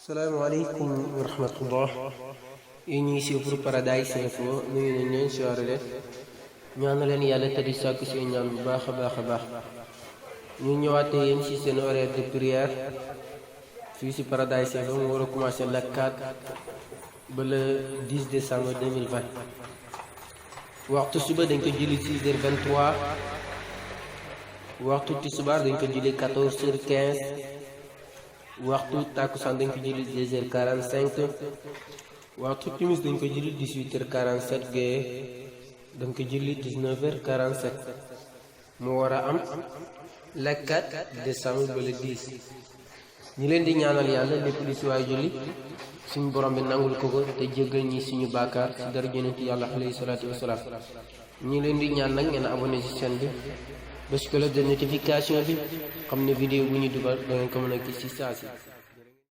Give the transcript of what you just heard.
salaamaaleykum wa rahmatullah yi ñuy suivre Paradise Info nuyu nañ leen siyaare leen ñaanu leen yàlla te di sàkku seen ñaan bu baax a baax ñu ñëwaatee yéen ci seen horaire de prière fii ci Paradise Info mu war a commencé le 4 ba le 10 décembre 2020 waxtu suba dañ ko julli 6h23 waxtu tisbaar dañ ko julli 14h15 waxtu takkusaan dañ ko julli 2h45 waxtu timis dañ ko julli 18h47 gee dañ ko julli 19h47 mu war a am le 4 décembre ba le 10 ñi leen di ñaanal yàlla lépp lu ci waay julli suñu borom bi nangul ko te jéggal ñi suñu baakaar ci dara yonent yàlla alayhi salaatu wasalaam ñi leen di ñaan nag ngeen abonné ci chaîne bi bés cloche de notification bi xam ne vidéo bu ñu dugal da ngeen ko mën a gis ci saa si